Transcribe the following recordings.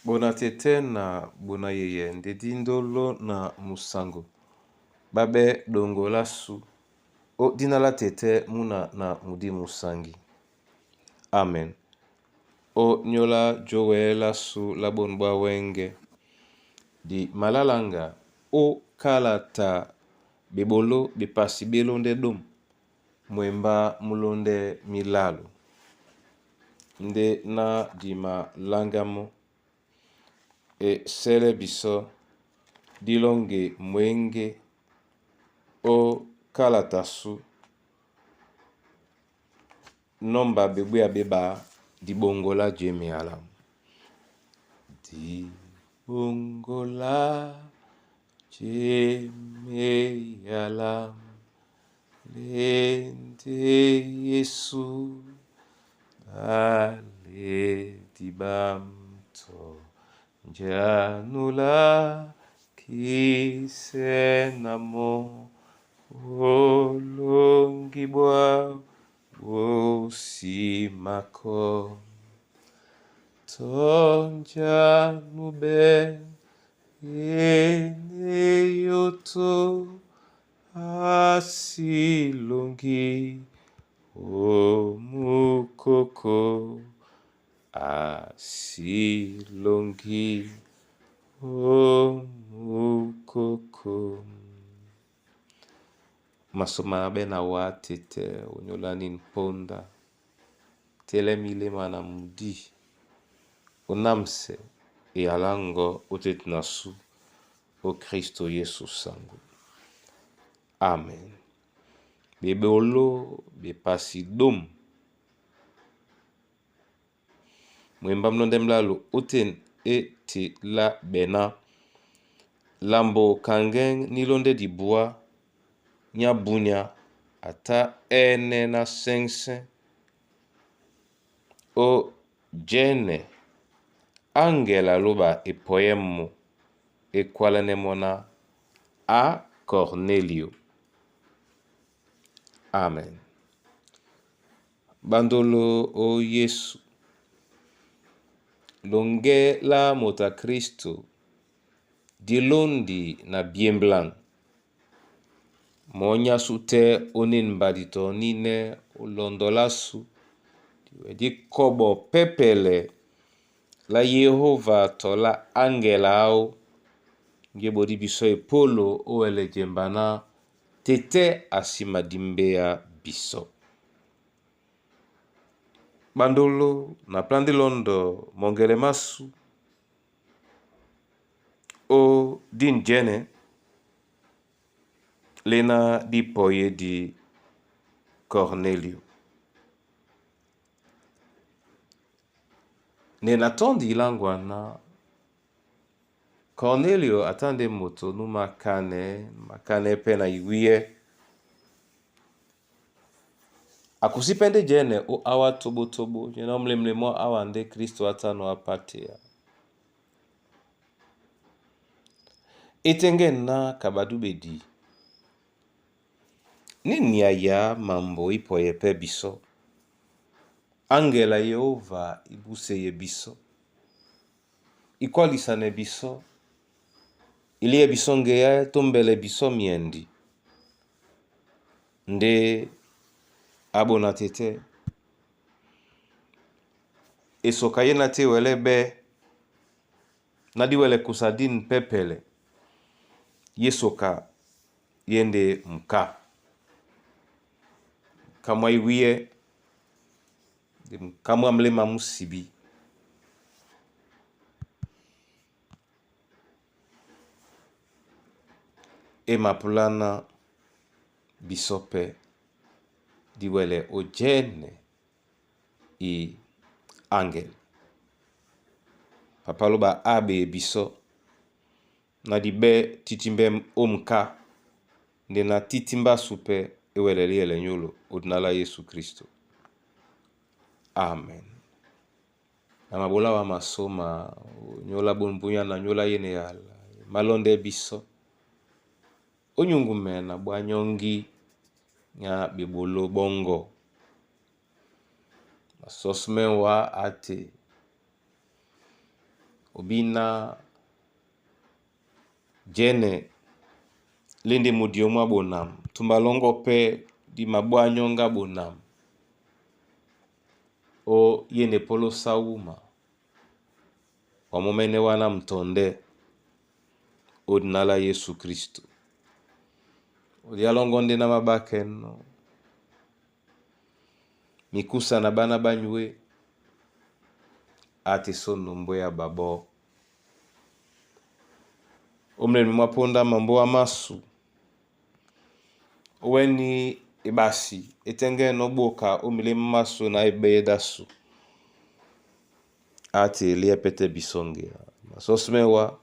Bona tɛ́ na bona yeyɛ ndé dí ndolo na musaŋgo ɓá ɓɛ́ ɗoŋgo lásū ó dina lá tɛtɛ́ múna na mudí musaŋgi. Amen. Ó nyóla jówɛ̌ lásū lá bôn ɓá wɛ́ŋgɛ̄, di malálaŋga ó kálata ɓeɓoló ɓepasi ɓé lóndɛ́ ɗômu mwembá mú lóndɛ́ mílâlo. Ndé ná di maláŋgá mɔ́, e sɛ́lɛ́ bisɔ́ dí lɔ́ŋge mwěŋgé ó kálata sú nɔ́mba ɓebwéya ɓé ɓá diɓoŋgo lá jěmea lámú. Diɓoŋgo lá jěmea lámú lê ndé Yésu dale dibamtɔ njanu la kisɛ na mɔ olongi bwáu bosimako tɔ njanu bɛ́ ene yoto asilongi omukoko asilongi omukoko. Masoma bɛ na wa tɛtɛ onyolani mponda telɛm ilema na mudi onamsɛ eyala ngɔ oteti na su o Kristo Yesu sango. Amen. Bebolo bepasi dômu mwemba mulondɛ mulalo oten e te lá bɛná lambo kangɛŋ ní lóndɛ́ dibúá nyá bunia a tá ɛ́nɛ́ ná sɛ́ŋsɛ́ ó jɛ́nɛ áŋgɛl a lóɓa e pɔyɛ́ mɔ́ e kwálɛ́nɛ́ mɔ́ ná: A Kornélio. Amen. Ɓandolo ó Yesu, loŋgɛ́ lá moto a Kristo di lóndi na byemblaŋ mɔ́ nyású tɛ́ ónîn mbadi tɔ nínɛ́ ó lɔndɔ lásū diwɛ dí kɔ́ɓɔ pɛ́pɛlɛ lá Yehova tɔ lá áŋgɛl áō ŋgé ɓodí bisɔ́ epólo ó wɛlɛ jemba ná tɛtɛ́ a sí madímbéá bisɔ́. Ɓandolo na plá ndé lɔ́ndɔ mɔŋgɛlɛ másū ó dîn jɛ́nɛ léná dí pɔyɛ́ di Kornélio. Nde na tɔ́ndi íláŋgwa ná Kornélio a tá ndé moto nú mākánɛ́, mākánɛ́ pɛ́ na iwíyɛ́. Akosí pɛ́ ndé jɛ́nɛ ó áwá tóɓótóɓó, jɛ́nɛ́ ó mlemle mɔ́ áwa ndé Kristo á tánɔ̄ á pátéá. É tɛ́ŋgɛ̂ne ná kaɓadú ɓedi, ní nyayǎ mambo í pɔyɛ pɛ́ bisɔ́, áŋgɛl a Yehova í búseye bisɔ́, í kwálisanɛ bisɔ́, í líɛ bisɔ́ ŋgeá é tómbɛlɛ bisɔ́ myɛndi. Ndé á ɓona tɛtɛ́, esoka yé na tí e wɛlɛ́ ɓɛ́ ná dí wɛlɛ kusa dîn pɛ́pɛlɛ, yé soka yé ndé muká. Muká mwá iwíyɛ́, ndé muká mwá mléma mú siɓí. E mapúláná bisɔ́ pɛ́ dí wɛlɛ ó jɛ́nɛ i áŋgɛl. Papá lóɓa á ɓeye bisɔ́ na di ɓɛ́ títímbɛ́ ó muká ndé na títímbá sú pɛ́ é wɛlɛ líɛlɛ nyólo ó dina lá Yésu Kristo. Amen. Na maɓolá wá masóma nyóla bôn bunya na nyóla yéne yala malɔ́ndɛ́ bisɔ́ ó nyuŋgumɛ na ɓwá nyɔ́ŋgí nyá ɓeɓoló ɓɔ́ŋgɔ̄. Masɔ́súmɛ́ wá á te. Obina jene lindi mudio mwa bonam tumba longo pe di mabwa nyonga bonam o yene polo sauma wamomene wana mtonde odinala Yesu Kristo odialongo nde na mabakeno mikusa na bana banywe ate sono mbwe ya babo omlemi mwaponda mambo wa masu oweni ebasi etenge noboka omile masu na ebeyedasu ate elia pete bisonge masosmewa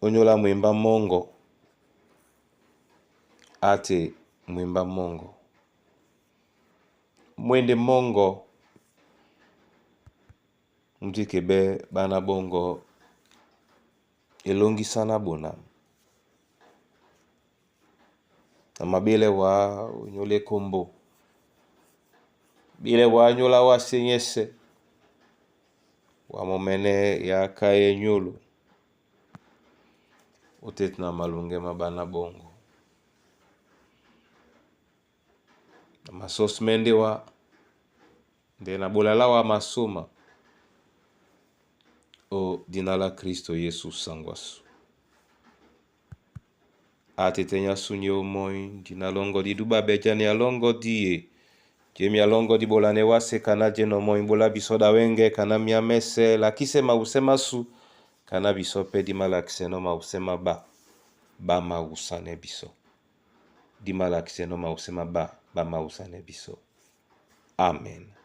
onyola mwimba mongo ate mwimba mongo mwende mongo mtikebe bana bongo elongisana bonam na mabele wa onyole kombo bile wa nyola wa senyese wa momene ya kaye nyolo otete na malunge mabana bongo na masos mende wa nde na bolala wa masoma o dina la Kristo Yesu sangwasu atetenya sunye omoi dina longo di duba bejani alongo die jemi alongo di bolane wase kana jeno moi bola biso da wenge kana mia mese lakise mausema su kana biso pe di malakise no mausema ba ba mausane biso di malakise no mausema ba ba mausane biso. Amen.